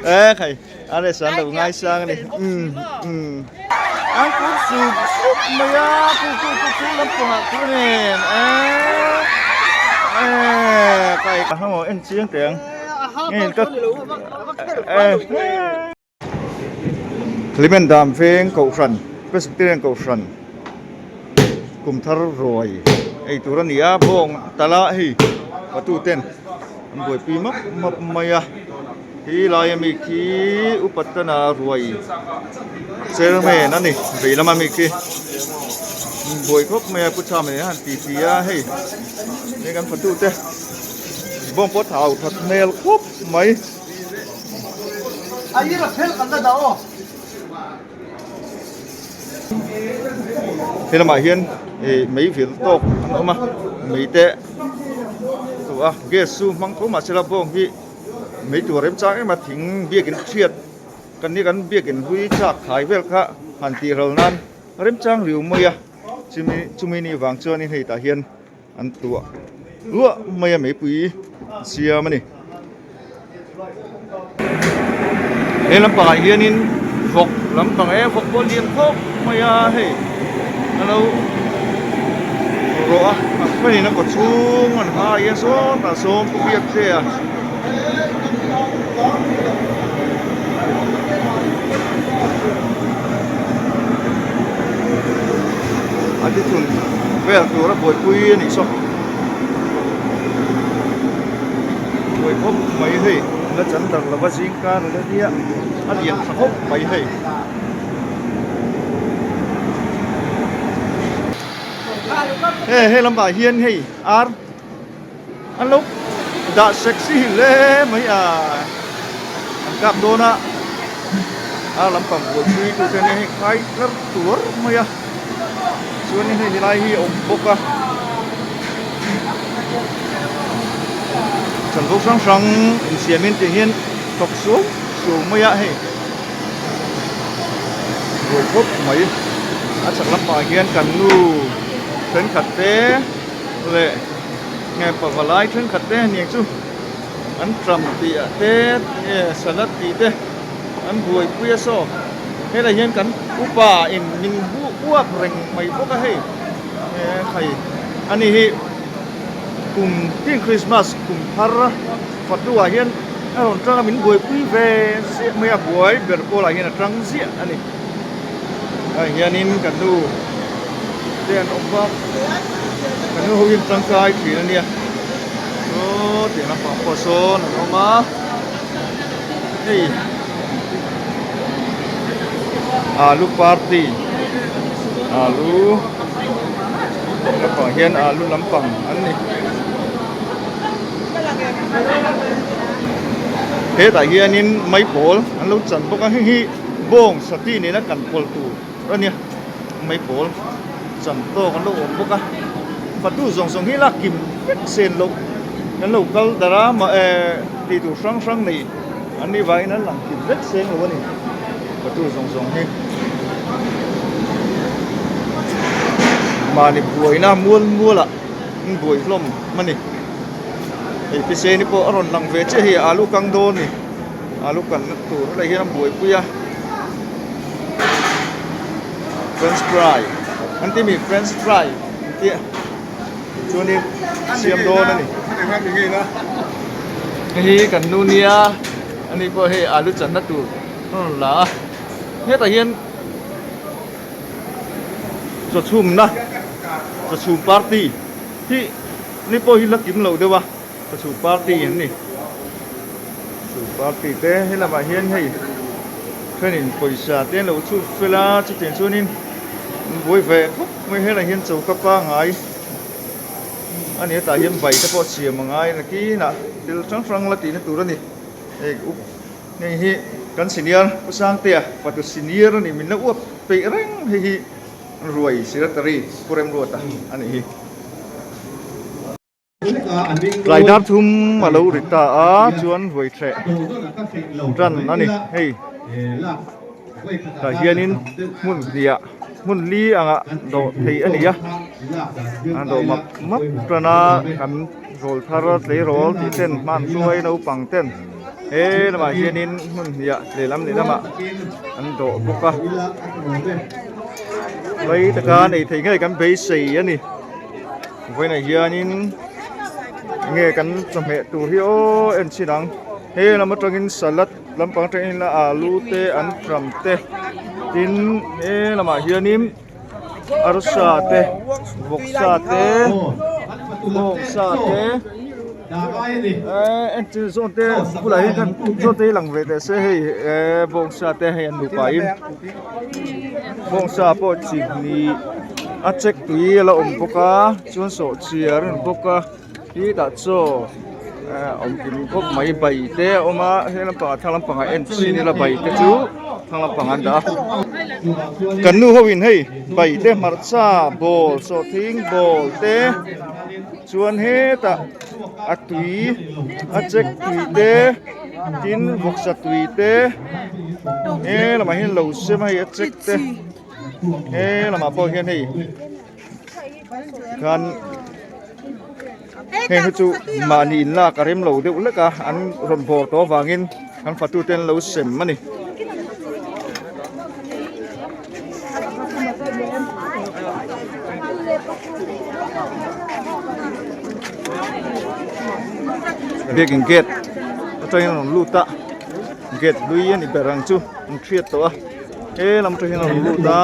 E khai a rest an lo ngai sang a ni an kut sup sup mai a chu chu chu chu lampangah chu nen e e kai ka hamo en chiang teh ang nge ka e. Hlimen dam veng kohhran Presbyterian kohhran kum thar ruai ei tur a ni a bawng tala hei patu ten an buaipui map map mai a khi laia mi khi upa tana ruai chairman a ni vei lama mi khi buai khawp mai a pu chham nen han ti ti a hei hei kan patu te bawng pawh thau that hmel khawp mai. He lamah hian ih mei vil tawk an awm a mei te tu a gas chu hmang tho mahse la bawng hi mei tur remchang em a thing biakin chhiat kan ni kan biakin hlui chak khai vel kha han tih ral nan remchang riu mai a chumi chumi ni vang chuanin hei tah hian. An tuah luah mai a meipui siam a ni. He lampangah hianin vawk lampang e vawk pawh lian khawp mai a hei a lo rawh a a hmain a kaw chhung an hai a sawn tah sawn pu biak che a. A ti thun vel tur a buaipui a nih saw buai khawp mai hei la chan darh lova zing kar la nia a lian tha khawp mai hei. He he lamah hian hei ar. An lo dah sexy hle mai a, an kap dawn a, a lampang buaipui tu te nia hei khai tlar tuar mai a, chuanin hei helai hi a awm bawk a, chanvo hrang hrang insiamin tih hian thawk suau suau mai a hei buai khawp mai a chhak lampangah hian kan nu thenkhat te. Leh nge pavalai thenkhat te aniang chu an tram tih ah te nge salad tih te an buaipui a saw helai hian kan upa in min buh uap reng mai bawk a hei he khai ani hi kum tin Christmas kum thar fatu ah hian a rawn tang a min buaipui ve ziah mai a buai ber pawh lah hian a tang ziah a ni. Ah hianin kan nu te an awm a kan nu ho hi an tangkai thin a nia saw tiang lampang pawh sawn an awm a hei alu party alu lampang hian alu lampang an ni hetah hianin maipawl an lo chan bawk a hei hi. Bawng sati nena kan pawlh tur a nia, meipawl chan tawk an lo awm bawk a, fatu zawng zawng hi lak kim vek sen loh kan lo kal darh a mah eh tih tur hrang hrang nei an nih vangin an lang kim vek seng lo a ni fatu zawng zawng hi mahni buaina mual mual ah an buai hlawm a ni hei piseni pawh a rawn lang ve chiah hei alu kang dawn a ni. Alu kanna tur helai hian an buaipui a french fry an ti mi french fry an tia chuanin siam dawn a ni hei hi kan nu nia ani pawh hei alu channa tur a rawn la a hetah hian chaw chhumna chaw chhum party hi ni pawh hi la kim lo deuh a. Ka chhu party an ni chhu party te he lamah hian hei thenin pawisa te an lo chhut fel a chutiang chuanin an buai ve khawp mai helai hian choka pangai a ni a tah hian bai te pawh siam a ngai nakinah thil hrang hrang la tihna tur a ni hei up hei hi kan senior Pu Sangtea fatu senior a ni min la uap peih reng hei hi ruai secretary Pu Remruata a nih hi. Tlai dar thum a lo ri ta a chuan ruai thleh tan a ni hei tah hianin hmun hniah. hmun li angah dawh theih a ni a a dawh map map tan a kan rawl thar tleirawl tih ten hman hruai naupang ten he lamah hianin hmun hnih ah lehlam lehlamah an dawh bawk a vai taka nei thei ngei kan beisei a ni vawiinah hianin enge kan chawhmeh tur hi aw en chhin ang he lam atangin salad lampang atangin alu te antam te tin he lamah hianin arsa te vawksa te bawngsa te eh entir zawn te bulah hian khan zawn te hi lang ve teh se hei eh bawngsa te hei an nupa in bawngsa pawh chi hnih a chek tui a la awm bawk a chuan sawhchiar a ni bawk a khitah chaw eh awm kim khawp mai bai te a awm a he lampangah thlang lampangah en chin ila bai te chu thlang lampangah an dah a kan nu ho in hei bai te hmarcha bawl sawhthing bawl te chuan hetah a tui a chek tui te tin vawksa tui te he lamah hian lo sem a hei a chek te he lamah pawh hian hei khan heng hi chu mahni in lak a rem lo deuh lek a an rawn bawr tawh avangin an fatu te an lo sem a ni. Biakin gate atangin an rawn lut a gate hlui a ni ber ang chu an hriat tawh a he lam atangin an rawn lut a.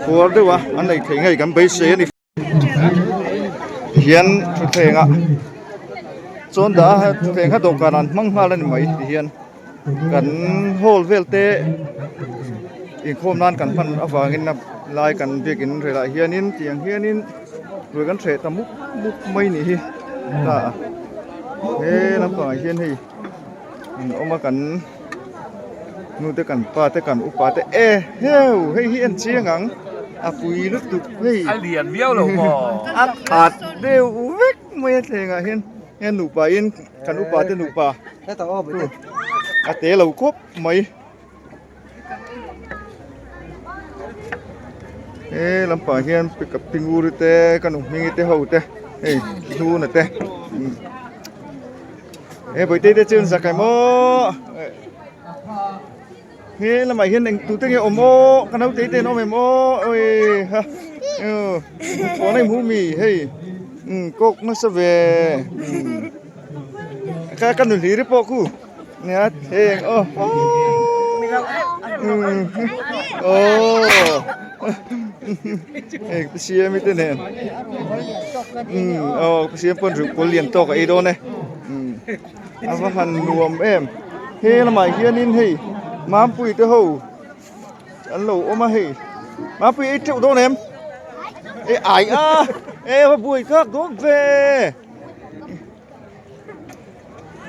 Puar deuh a an ei theih ngei kan beisei a ni. Tihian thutthleng ah chuan dah a thutthleng kha dawhkan an hmang nghal a ni mai tihian kan hall vel te inkhawm nan kan hman avangin a lai kan biakin rel ah hianin tiang hianin ruai kan hreh ta mup mup mai nih hi ta a he lampangah hian hei an awm a kan. Nu te kan pa te kan upa te e heu hei hi en chiang ang a pui lutuk hei a lian viau lo maw a khat deuh vek mai a thleng ah hian hian nupa in kan upa te nupa a te lo khawp mai he lampang hian pickup tinguri te ka nu hmingi te ho te hei hnuna te. He bawihte te chuan zak em aw he lamah hian eng tute nge awm aw ka naute te an awm em aw oi ha thuan a inhmu mi hei umm kawk nasa ve umm ka ka nu hlir pawh khu nia heng aw umm aw hei ka siam te nen umm aw ka siam pawn ruh pawl lian tawk a ei dawn e umm a va han nuam em he lamah hianin hei mampui te ho an lo awm a hei mampui ei teuh dawn em e ai a e va buai kak dawn ve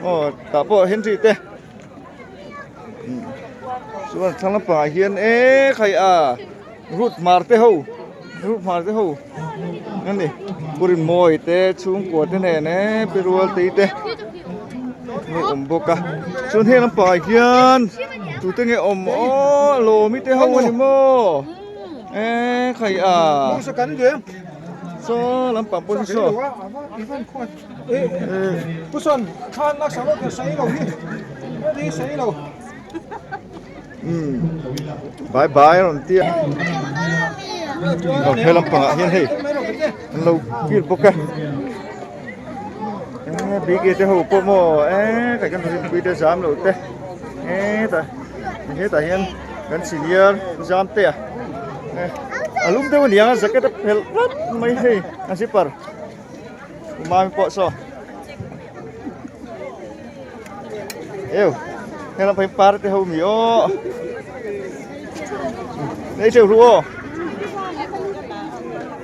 aw tah pawh Henry te chuan thlang lampangah hian e khai a root hmar te ho root hmar te ho a ni Purinmawi te chhungkua te nen e pi rual tei te an awm bawk a chuan heng lampangah hian tute nge awm aw lawmi te ho a ni maw e khai a. Saw lampang pawh hi saw. Bye bye rawn tia. Aw he lampangah hian hei an lo kir bawk a. E bike te ho pawh maw e kai kan rinpui te zam lo te hetah hetah hian kan senior zam te a. A lum deuh aniang a jacket a phelh tlat mai hei a zipper umami pawh saw eu heng lam phei par te ho mi aw nei teuh ru aw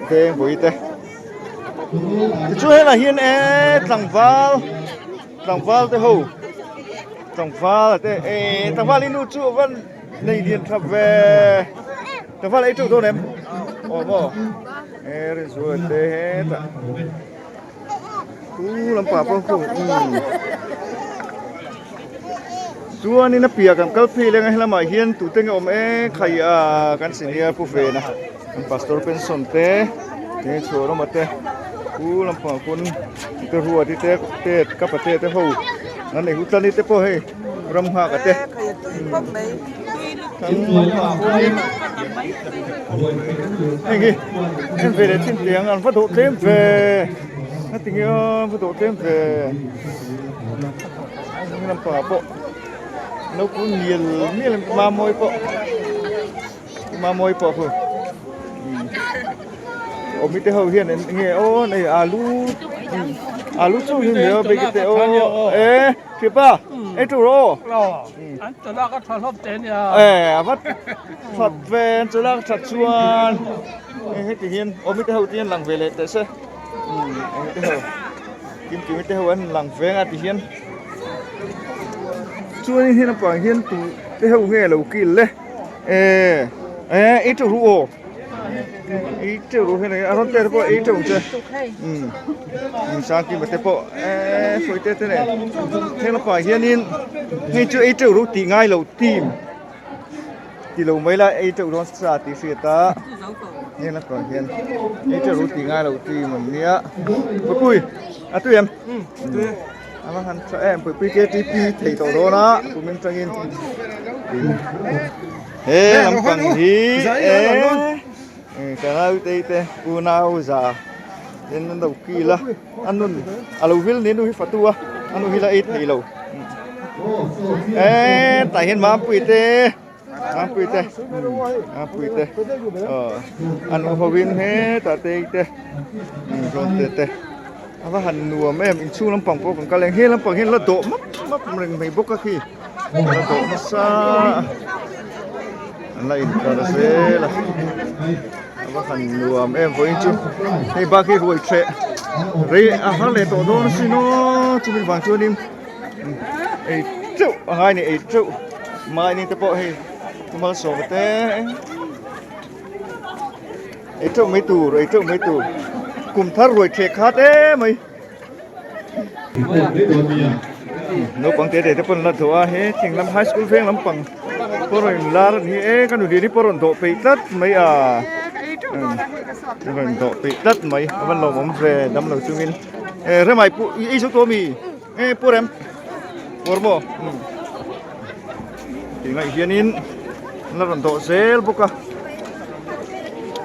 veng pui te tichuan helaiah hian e tlangval tlangval te ho tlangval te e tlangval hi nu chu a van Nei lian tha ve. Ka val ei teuh dawn em? Aw maw. E rin zual te hetah. Chu lampang pawh khu. Chuanin a piah kan kal phei leng a helamah hian tute nge awm e khai a kan senior pu Vena kan pastor pension te eng chhuah rawma te pu lampang pawn te ruati te te ka pate te ho an nei hu tlani te pawh hei ram nghak a te heng hi en ve leh chin tiang an va dawh tlem ve a ti nge a va dawh tlem ve. Hnung lampangah pawh naupang mial mial mamawi pawh mamawi pawh khu awmi te ho hian eng nge aw nei alu alu chu hi nia beki te aw e thipa ei tur aw an chawlak a tha hlawm te nia e a vat that ve an chawlak that chuan heti hian awmi te ho te hian lang ve leh teh se awmi te ho. Kimkimi te ho an lang veng a ti hian chuanin he lampang hian tu te ho nge lo kil le eh eh ei teuh ru aw ei teuh ru hei a rawn te pawh ei teuh ang che umm Sangkima te pawh eh sawi te te nen he lampang hianin hei chu ei teuh ru tih ngai lo team. Ti lo mai la ei teuh dawn sa tih hriat a heng lakah hian ei teuh ru tih ngai lo team an nia Puipui a tui em a va han tha em Puipui ktp thei tawh dawn a kumin tangin he lampang hi e ka naute te unau za ten an lo kil a. A nun a lo vil ni nu hi fatu a a nu hi la ei thei lo eee tah hian mampui te mampui te mampui te aw an u hovin hetah te te rawn te te a va han nuam em inchhung lampang pawh kan kal eng he lampang hian la dawh map map reng mai bawk a khi la dawh nasa an la inkar zel a. A va han nuam em vawiin chu hei bak hi ruai thleh rei a har leh tawh dawn asin aw chumi vang chuanin ei teuh a ngai a ni ei teuh mahni te pawh hei malsawma te ei teuh mai tur ei teuh mai tur kum thar ruai thleh khat em mai. Naupang te te te pawn la dawh a he thing lam high school veng lampang pawh rawn in lar a ni e ka nu lian hi pawh rawn dawh peih tlat mai a rawn dawh peih tlat mai a van lawmawm ve dam lo chungin e remai pu i zo tawh ami e pu rem pawr maw tih ngaih hianin an la rawn dawh zel bawk a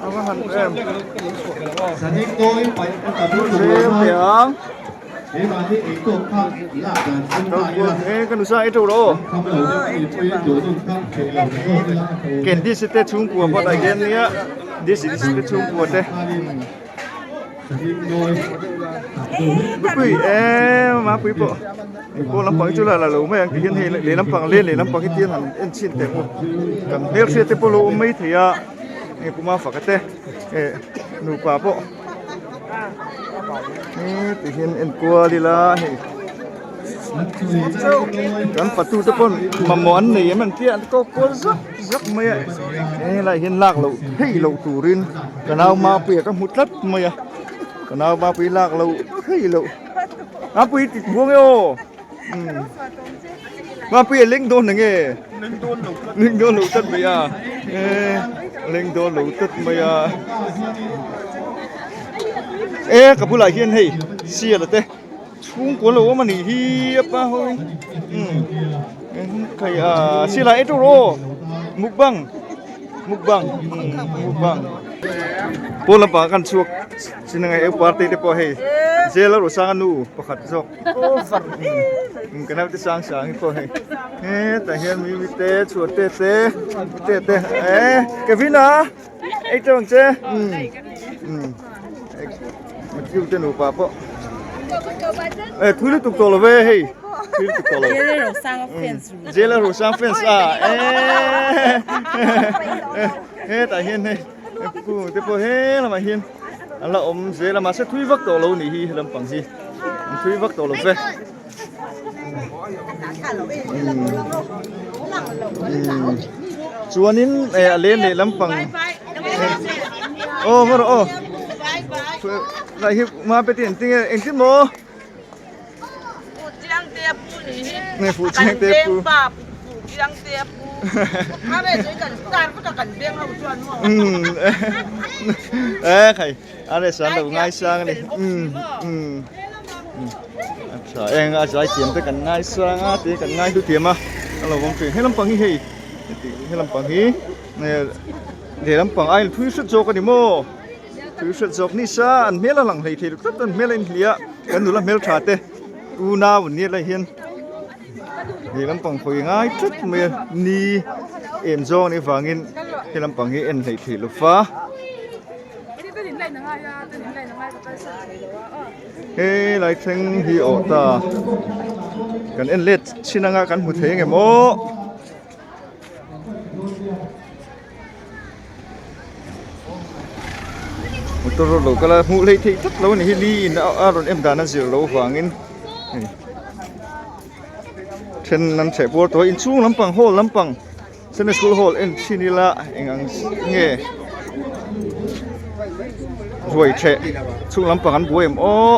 a va han em zel teh ang e ka nusa ei teuh rawh aw candice te chhungkua pawh tah hian nia dish te chhungkua te. Pui e mapui pawh engkawl lampang hi chu la la lo mai ang ti hian hei leh lampang leh leh lampang hi tian han en chhin teh maw kan hmelhriat te pawh lo awm mai thei a hei puma faka te eh nupa pawh ti hian en kual ila hei kan fatu te pawn mamawh an nei em an tia an kawk kual zak zak mai a helai hian lak loh theih loh turin ka nau mapuia ka hmu tlat mai a ka nau mapui lak loh theih loh mapui ti buang e aw mapui a leng dawn enge leng dawn lo tlat mai a e leng dawn lo tlat mai a e ka bulah hian hei sial te. Chhungkaw lo awm a nih hi a pa ho in umm khai a silai ei tur aw mukbang mukbang mukbang pawn lampang ah khan chhuak chin anga eu party te pawh hei jail a rawh sang a nu pakhat zawk umm ka naute sang sang hi pawh hei hetah hian mi mi te chhuat te te te te eh Kevin a ei teuh ang che umm umm. Matthew te nupa pawh eh thui lutuk tawh lo ve hei thui lutuk tawh lo Jela Rosanga fans Jela Rosanga fans a eh hetah hian hei pu te pawh he lamah hian an la awm zel a mahse thui vak tawh lo nih hi he lampang hi an thui vak tawh lo ve chuanin eh a len leh lampang aw ngaw rawh aw lai hi ma pe tin tinge engtin maw nge fuh chiang te a pu. E khai RS an lo ngaisang a ni umm a tha eng a zai thiam te kan ngaisang a te kan ngai hlu thiam a a lo awm thin he lampang hi hei he lampang hi leh lampang a inthui hret zawk a ni maw thui hret zawk ni sa an hmel a lang hlei thei tlat an hmel a inhliah kan nula hmeltha te unau an nia lai hian. He lampang hawi ngai tlat mai a ni em zawng anih avangin he lampang hi en hleih theih lo va. He lai thleng hi awh ta kan en let chin anga kan hmu thei angem aw. Motor lo kal a hmuh hleih theih tlat lo a ni hi li in a rawn em dan a zir loh vangin hei then an chheh puar tawh a inchhung lampang hall lampang Sunday school hall en thin ila eng ang nge ruai theh chhung lampang an buai em aw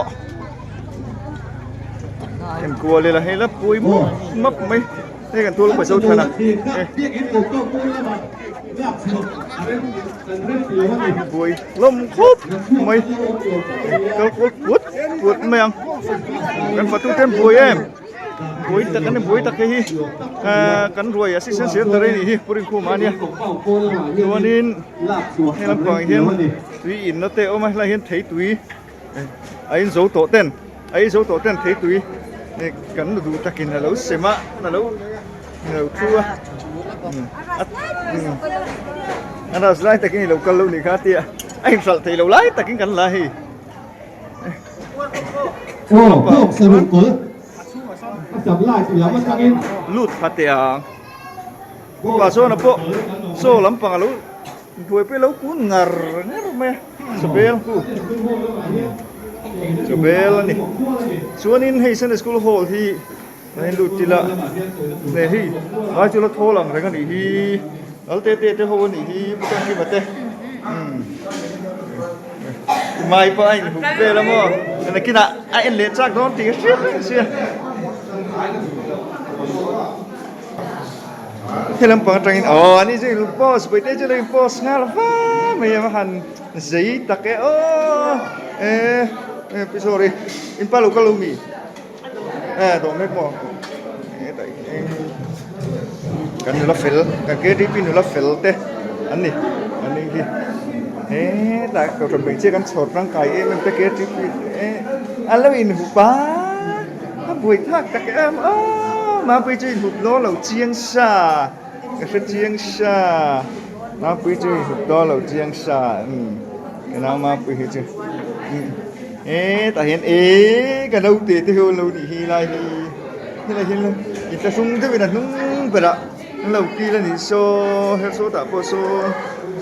en kual ila hei la pui map map mai. Hei kan tual upa Zothana buai hlawm khawp mai kal kual puat puat mai ang kan fatu te an buai em buai tak an ni buai tak hei hi kan ruai assistant secretary a nih hi Pu Rinkhuma ania chuanin heng lampang ah hian tui inna te a awm a helaiah hian thei tui A in zo tawh ten a in zo tawh ten thei tui kan nu duh takin a lo sem a a lo a lo thu a a ras lai takin i lo kal lo nih kha tia a inhralh thei lo lai takin kan la hei lut kha teh ang pa sawn a pawh saw lampang a lo Buaipui lo kun ngar ngar mai a, chawbel hu chawbel a ni. Chuanin hei Sunday School Hall hi a in lut ila nge hei lai chu la thawl ang reng a nih hi lal te te te ho a nih hi pu Tawngkima te umm mai pawh a inhup vel a maw nakinah a en leh chak dawn tih ka hriat reng sia. He lampang atangin aw ani chu in post pawite chu lo in post nghal va mai a va han zei tak e aw e e sorry in pa lo kal lo mi e dawh mek maw kan nula fel kan KTP nula fel te an ni an ni hi hetah kohhran hmeichhia kan chhawr tangkai em em te KTP e an lo inhup a. A buai thlak tak em aw Mapui chu inhup dawn lo chiang sa ka hre chiang sa Mapui chu inhup dawn lo chiang sa umm ka nau Mapui hi chu umm e tah hian e ka naute te hi lo nih hi lai hi helai hian inthlahrung deuhin a hnung berah an lo kil a nih saw her saw tah pawh saw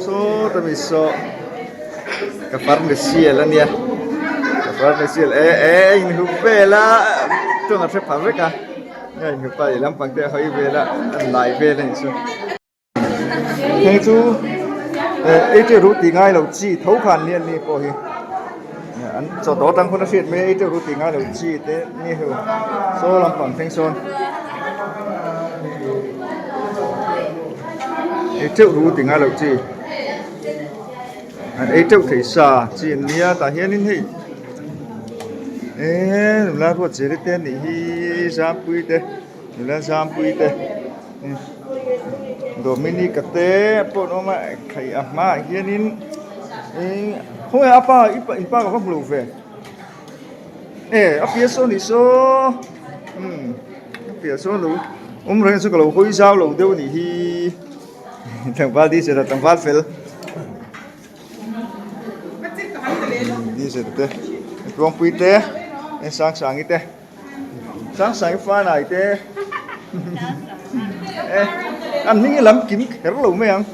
saw ta mi saw. Ka farnu sial a nia ka farnu sial e e a inhup vel a tawng a hre pha vek a a inhup a lehlam pang te a hawi vel a a lai vel a nih chu heng chu eh ei ru tih ngai lo chi tho khan nia ni pawh hi an chaw tawh atang pawn a hriat mai a ei ru tih ngai lo chi te ni ho saw lampang thleng sawn ei teuh ru tih ngai lo chi. An ei teuh thei sa chi an nia tah hianin hei eee nula ruat zir te anih hi zampui te nula zampui te Dominica te pawh an awm a khai a hmaah hianin ih khawnge a pa i pa inpa ka va hmu lo ve e a pian sawn nih saw umm a pian sawn lo awm reng chu ka lo hawi zau lo deuh anih hi. Tlangval diesel a tlangval fel diesel te tluangpui te Sangsangi te Sangsangi fanai te e an hming hi lam kim kher lo mai ang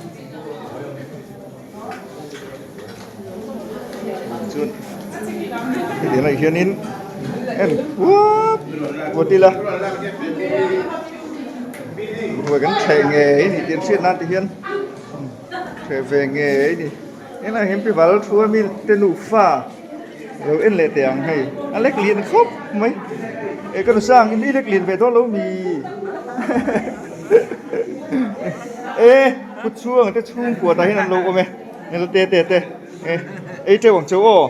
chuan hetiang lai hianin en puat puat ila ruai kan thleh ngei a ni tih an hriat nan te hian thleh ve ngei a ni helaiah hian pi val thu a mi te nufa lo en leh teh ang hei a lek lian khawp mai e ka nu sang i lek lian ve dawn lo mi. E pu chhuang te chhungkua tah hian an lo awm e eng te te te e ei teuh ang cheu aw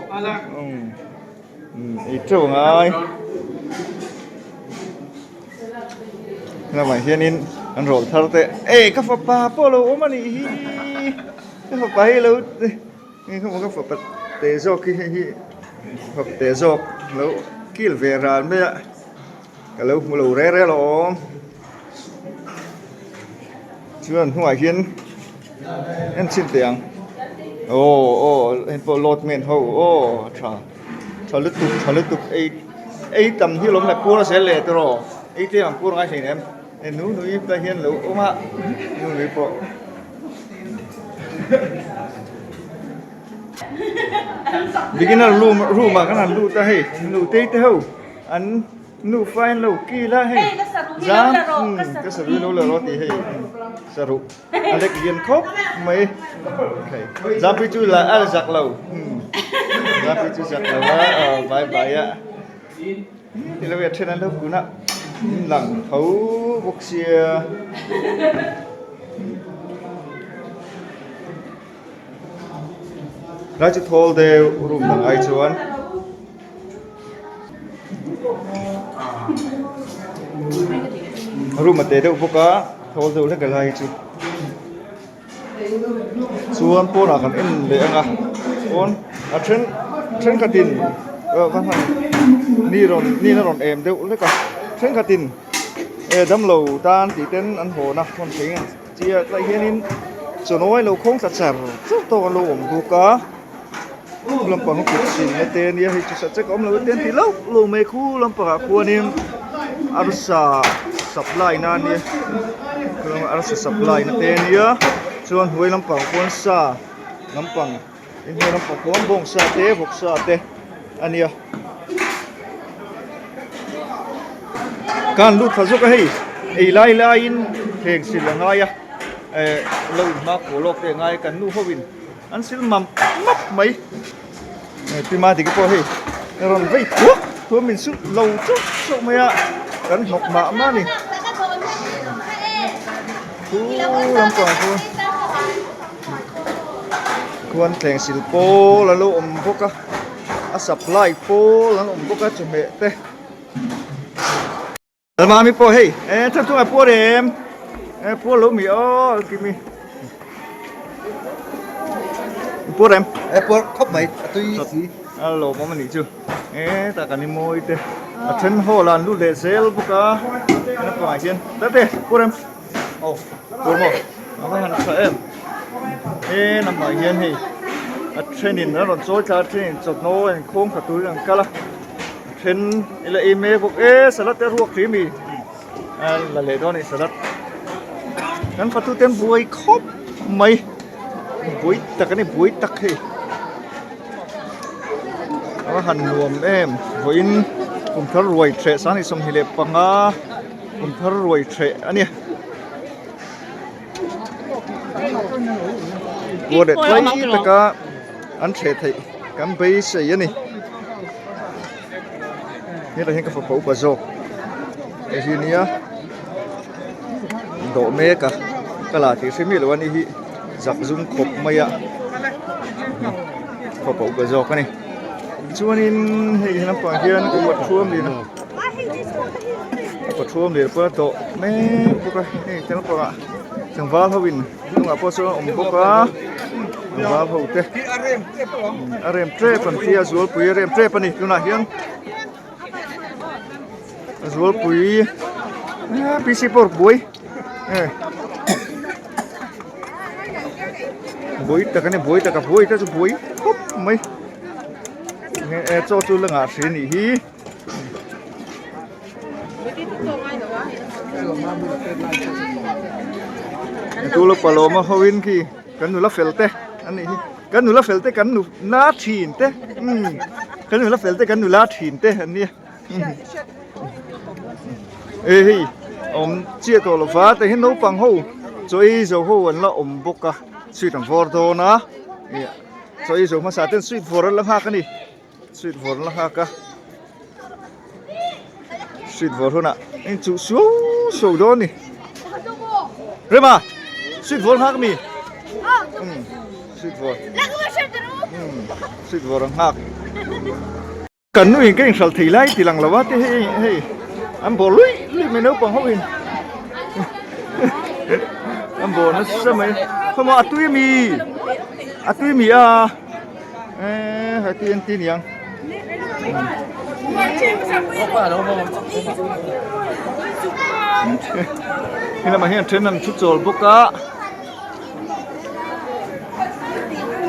umm ei teuh ang ai lamah hianin an rawl thar te e ka fapa pawh a lo awm a nih hi ka fapa hi lo Hei ka ka fapa te zawk hi hei hi fapa te zawk lo kil ve ran mai a ka lo hmu lo reng reng alawm chuan hnungah hian en chhin teh ang aw aw hei pawh load man ho aw a tha tha lutuk tha lutuk ei ei tam hi alawm le pur a zel leh tawh rawh ei tlem ang pur a ngai hlei nem hei nu nui te hian lo awm a nu nui pawh. Beginner room room ah kan han lut a hei nutei te ho an nufa in lo kil a hei zam ka sarui lo la rawh tih hei saruh a lek lian khawp mai zampui chu la a zak lo zampui chu zak lo a vai vai a ti lo a then an lo kun a lang tho bawk sia. Lai chu thawl deuh room dang ai chuan room a te deuh bawk a thawl deuh hlek a lai chu chuan pawnah kan en leh ang a pawn a then thenkhatin ah ka hman ni rawn ni a rawn em deuh hlek a thenkhatin eh damlo tan tih ten an hawn a hawn thei ang. Chiah tlai hianin chawnawi lo khawng tla char char tawk a lo awm bawk a khu lampang a kut silna te ania hei chu sachek a awm lo te an ti lauh lauh mai khu lampangah khuanin arsa supply na ania khu lama arsa supply na te ania chuan hnuai lampang khuan sa lampang inhnuai lampang khuan bawngsa te vawksa te ania. Kan lut thla zawk a hei ei lai laiin thleng sil a ngai a eh lo in hma khaw lawk te a ngai a kan nu ho in an sil mam map mai eh pi ma dik pawh hei a rawn vei thuak thuak min sulh lo chauh chauh mai a kan hnawk mah mah a ni khu lampang chu khuan thleng sil pawl a lo awm bawk a. A supply pawl an awm bawk a chawhmeh te Mami pawh hei eh thar chungah puar em eh puar lo mi aw kimi puar em eh puar khawp mai a tui si a lawmawm a nih chu eh tah kan i mawi te a then hall ah an lut leh zel bawk a naupangah hian tate puar em aw puar maw a va han tha em he lamah hian hei a thenin an rawn chawi thla a thenin chawhno a inkhawm thla turin an kal a a then ila ei mek bawk e salad te a ruak thei a mi a la leh dawn a ni salad kan fatu te an buai khawp mai buai tak a ni buai tak hei a va han nuam em vawiin kum thar ruai thleh sanghnih 25. Kum thar ruai threh a ni. Kua leh tlai taka an threh theih kan beisei a ni. Hetah hian ka fapa upa zawk hei hi nia dawh mek a ka la tih hre miah lo a ni hi zak zum khawp mai a fapa upa zawk a ni. Chuanin hei lampang hian upa thuam lian a. Pathuam leh pawh a tawh mek bawk a hei tel pangah tlangval ho in hnungah pawh sawn a awm bawk a tlangval ho te a rem tep an tia zualpui a rem tep a ni tunah hian zualpui pc pawh buai eh buai tak a ni buai tak a buai te chu buai khawp mai chaw chu la ngah hri a nih hi. Tula palawma ho in khi kan nula fel te an nih hi kan nula fel te kan nu la thin te umm kan nula fel te kan nula thin te an nia e hei awm chiah tawh lo va tah hian naupang ho chaw ei zo ho an la awm bawk a sweet an vawr dawn a ih chaw ei zo hmasa ten sweet vawr an la nghak a ni. Sweet vawr la nghak a sweet vawr hunah eng chu suau suau dawn ni rema Sweet ball nghak mi? Sweet ball. Sweet ball ang nghak. Kan nu in ka inhral thei lai ti lang lo a te hei hei an bawh luih luih mai naupang ho in an bawh nasa mai khawmaw a tui ami a tui mi a eee hei ti an ti niang he lamah hian then an thu chawl bawk a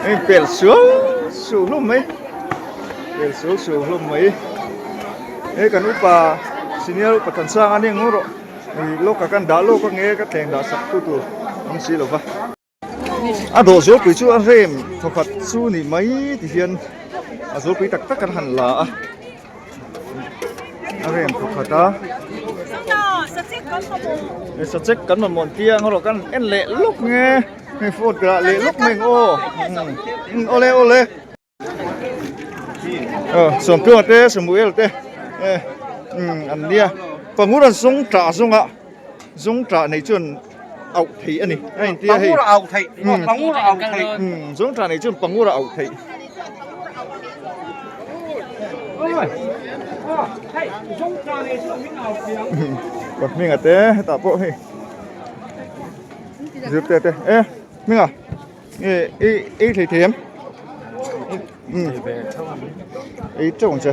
hei pel suau suau hlawm mai pel suau suau hlawm mai he kan upa senior upa Thansanga ania ngaw rawh lawk ah khan dah lawk a nge ka thleng dah sak tu tur awm si lo va. A dawh zawlpui chu a rem thawkhat chu ni mai ti hian a zawlpui tak tak an han la a a rem thawkhat a sachek kan mamawh tia ang erawh kan en leh lawk nge hei phone ka dah leh lawk mai ang aw awle awle. Sawmpianga te Samuel te an nia pangur an zawng tah zawnga zawng tah nei chuan auh theih a ni a intia hei Pangur a auh theih pangur a auh theih zawng tah nei chuan pangur a auh theih pa hminga te hetah pawh hei zirte te e hminga. Nge ei ei thei thei em? Umm ei teuh ang che.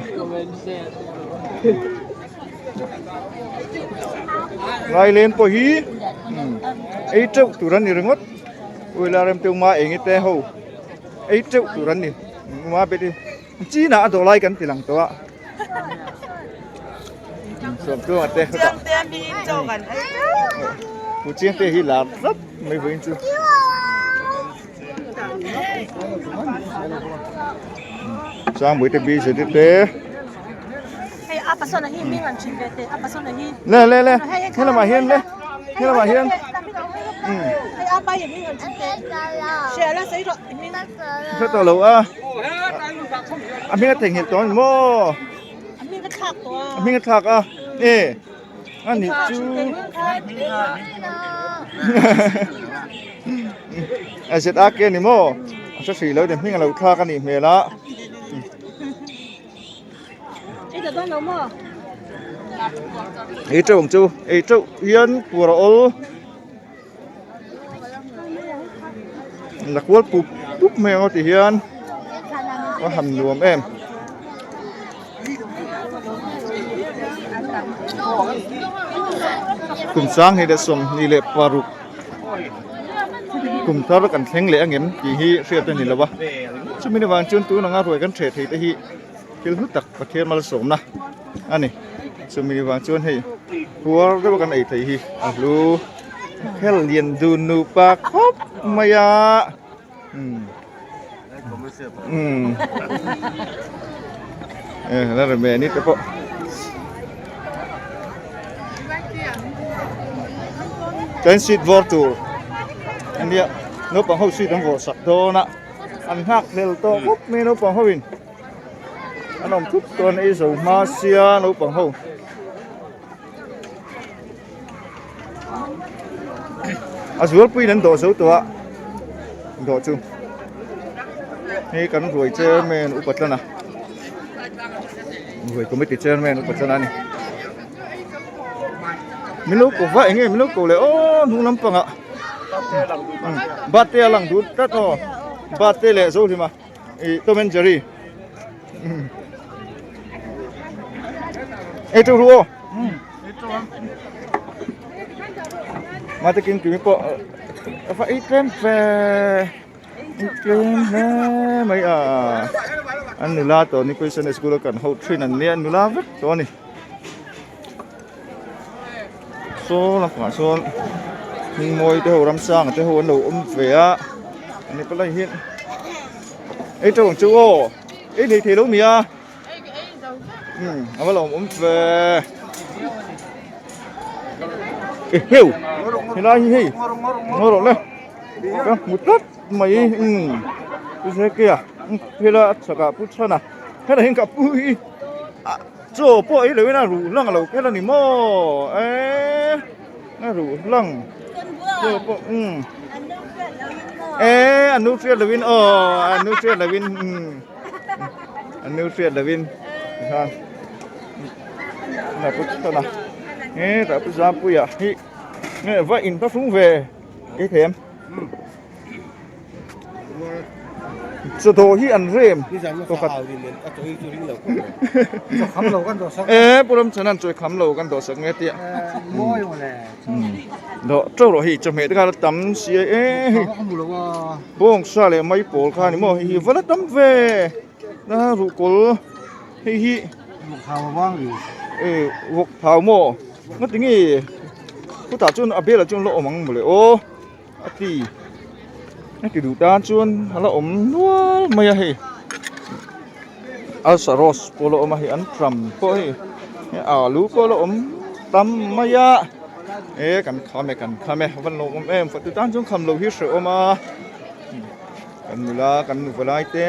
Lailen pawh hi umm ei teuh tur an ni ringawt ui la rem teuh ma eng te ho ei teuh tur an ni ma bet hi chin ah a dawh lai kan ti lang tawh a sawmtluanga te Chiang te mi chaw kan ei teuh. Pu chiang te hi lar tlat mai vawiin chu. Sangpui te busy te te. Hei a pasal hi hming an chhin ve teh a pasal hi. Le le le he lamah hian le he lamah hian. Hei a pa hi hming an chhin teh. Hria la sawi rawh hming. Hre tawh lo a. A hming a theihnghilh tawh a ni maw? A hming a thlak tawh a. A hming a thlak a. E a nih chu. A zet a ke a ni maw? A hre hrih lo ni hming a lo thlak a nih hmel a. Ei teuh ang chu ei teuh hian puar a awl. La kual pup pup mai ang aw ti hian a han nuam em. Kum 2026 kum thar kan thleng leh angem tih hi hriat a ni lo a chumi ni vang chuan tun anga ruai kan hreh thei te hi thil hlu tak Pathian malsawmna a ni chumi vang chuan hei puar deuh a kan ei theih hi a hlu hel lian dun nupa khawp mai a umm umm e la rem ve ni te pawh chuan seat vawr tur ania naupang ho seat an vawr sak dawn a an nghak hlel tawh khawp mai a naupang ho in. An awm thup chuan ei zo hma sia naupang ho. A zualpuiin an dawh zo tawh a dawh chu hei kan ruai chairman upa tlan a ruai committee chairman upa tlan a ni min lo ko va eng nge min lo ko leh aw hnung lampangah bate a lang dut tlat aw bate leh zohlima. Ih Tom and Jerry Ei teuh ru aw Mate kin kimi pawh a va ei tlem ve ei tlem hle mai a an nula tawh ni pawisa nei school a kan ho thin an nia an nula vek tawh a ni saw lampangah sawn hmingmawi te ho ramsanga te ho an lo awm ve a ani palai hian ei teuh ang chu aw ei thei thei lo mi a umm a va lawm awm ve eheu helai hi hei ngaw rawh le ka hmu tlat mai umm chu se ke a hela a chhakah pu chhan a helai hian ka pu hi ah. Chaw pawh ei loin a ruh hlang a lo kher a ni maw eee a ruh hlang chaw pawh umm. E an nu hriat lovin aw an nu hriat lovin an nu hriat lovin khan na pu chana e ta pu Zampuia hi nge va in va hrung ve ei them Chawdawh hi an rem tawkhat. E pu Ramchhan an chawi kham lo kan dawhsak nge tia. Dawh teuh rawh hei chawhmeh te kha la tam si a e hei bawngsa leh mai pawl kha ni maw hei hi va la tam ve na ruhkawl hei hi e vawk thau maw ngatinge nge chutah chuan a belah chuan la awm ang mawle aw. A ti a ti duh tan chuan a la awm nual mai a hei alsa rose pawh a la awm a hei an tram pawh hei alu pawh a la awm tam mai a e kan kham e kan kham e a van lo awm em fatu tan chuan kham loh hi hrehawm a kan nula kan nu valai te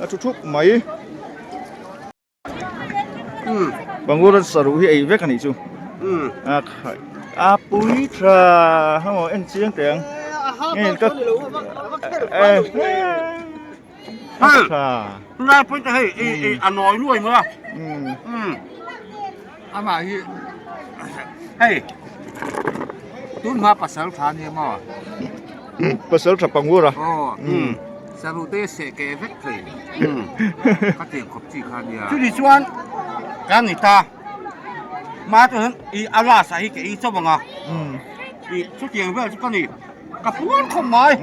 a thu thup mai. Bangur an saruh hi ei vek a nih chu a khai a pui tha hamaw en chiang teh ang nge ka tha Tunlai pawh te hei i i a nawi nuai mai a Amah hi hei tun hma pasal tha nia maw Pasal tha pangur a. Aw saruh te seh keh vek thei ka tiang khawp chi kha nia. Chutih chuan kan ni ta ma chu hian i a last ah hi ka ei chauh ang a i chutiang vel chu ka ni ka puan khawp mai.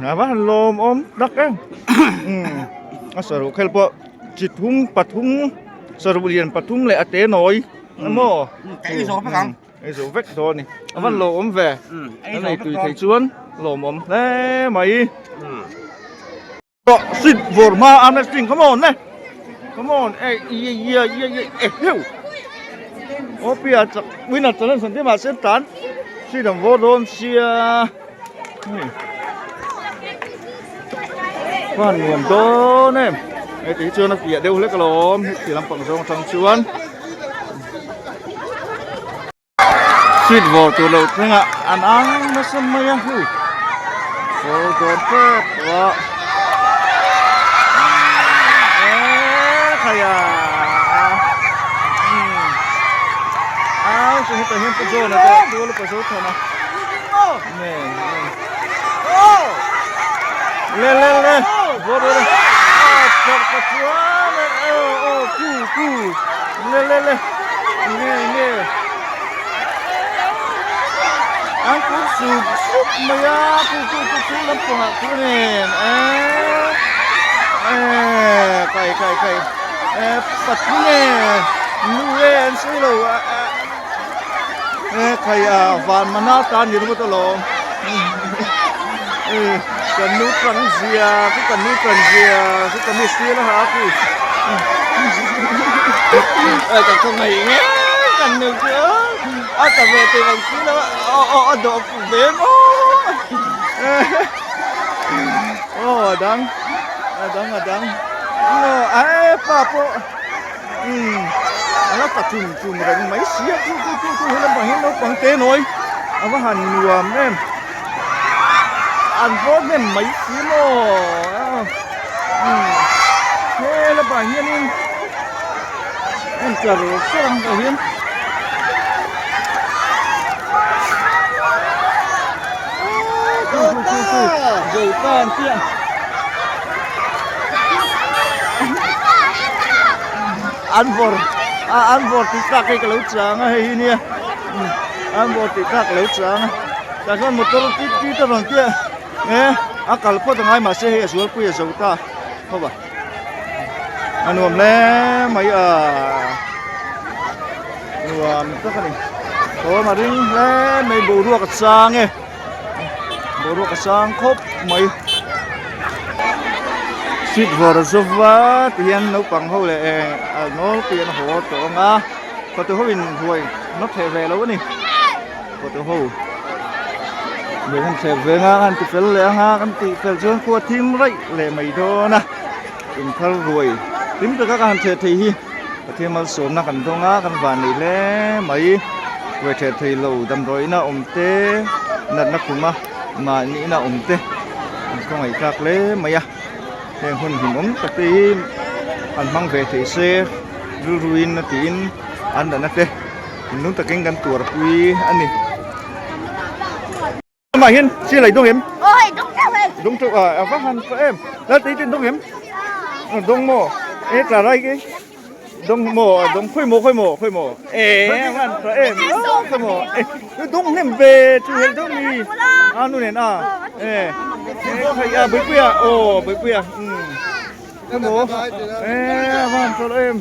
A va han lawmawm tak em a saruh khel pawh chi thum pathum saruh lian pathum leh a te nawi emaw ka ei zawh vek ang. Ei zo vek dawn a ni. A van lawmawm ve. An ei tui thei chuan lawmawm hle mai. Sit vawr hma arm wrestling come on le. Come on ei ye ye ye ye e heu. Opia chak winner challenge an ti mahse tan sit an vawr dawn sia. Khuan nuam dawn em. Hei ti hi chuan a fiah deuh hlek alawm heti lampang zawng atang chuan. Sweet vawr tur lo thleng a an ang nasa mai a hu vawr dawn tep tawh a eee khai a au chu hetah hian pu John a te tual a pa zo than a nge le le le vawr vawr a phawrh ka chuan e aw aw ku ku le le le nge nge an kut sup sup mai a ku ku ku ku lampangah ku nen e e kai kai kai e patling e nu e an sawi lo a e khai a van mana ta ni ringawt alawm e kan nu tang zia chu kan nu tang zia chu kan nu steel a ha a khi e kan khaw ngaih nge kan nu chu a ta ve tih ang si lo a aw a dawh ve maw aw a dang a dang a dang aw e pa pawh. Umm a la ta chum chum reng mai si a chu chu chu chu he lampang hian naupang te nawi a va han nuam em an vawt hnem mai si maw umm he lampang hianin en char char ang tah hian chu chu chu chu zo tan chiah. An vawr a an vawr tih tlak hi ka lo chang a hei hi nia an vawr tih tlak ka lo chang a tah chuan motor tit tit a rawn tia e a kal phawt a ngai mahse hei a zualpui a zo ta khawp a a nuam hle mai a nuam tak a ni thawm a ring hle mai boruak a chang e. Boruak a sang khawp mai. Street vawr a zawva ti hian naupang ho leh a nawlpui an haw tawh ang a fatu ho in huai an la thleh ve lo a ni fatu ho huai an thleh ve ang a an ti fel leh ang a an tih fel chuan khua thim raih leh mai dawn a inthar ruai hlim taka ka han thleh thei hi. Pathian malsawmna kan dawng a, kan van nei hle mai. Ruai ther thei lo damdawiina awm te, natna khuma mahniina awm te. An khawngaih tlak hle mai a heng hun hlimawm tak te hi an hmang ve thei se rilruin a tiin an dahna te thinlung takin kan tuarpui a ni. Amah hian silai dawng em? Dawng teuh a, a va han tha em. Laltei ten dawng em? Dawng maw? E tla lai ke. Dawng maw? Dawng khawi maw khawi maw khawi maw? E a va han tha em. Khawi maw? E dawng hnem ve chu hel deuh mi. A nu nen a. E e khawi a buipui a. Aw buipui a. Um. Khawi maw? E a va han tha em.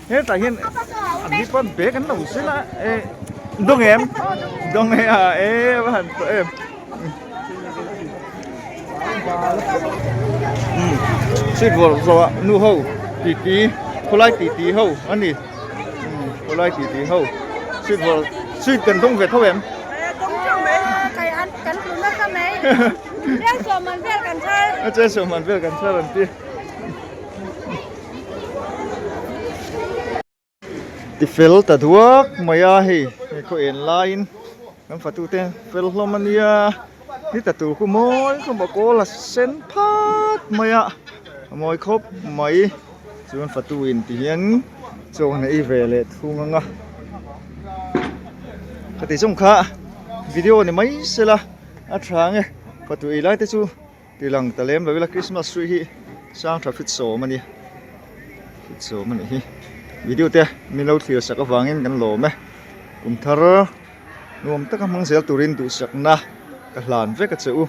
Hetah hian an ni pawn bag an lo zil a e dawng em dawng e a e va han tawh em umm street bawlh zawh ah nu ho titi khawlai titi ho a ni umm khawlai titi ho street bawlh street kan dawng ve tho em a chen sawm an vel kan thar an ti. Ti fel ta duak mai a hei he khaw en laiin kan fatu te fel hlawm a nia ni ta tur khu mawi khawp a kawl a sen phat mai a a mawi khawp mai chuan fatu in ti hian chaw han ei ve leh thung ang a ka tih zawng kha video ni mai sela a tha ang e fatu ei lai te chu. Ti lang ta lem lo ila Christmas tree hi sang tha fit sawm a nia fit sawm a nih hi video te min lo thlir sak avangin kan lawm e kum thar nuam taka hmang zel turin duhsakna ka hlan vek a che u.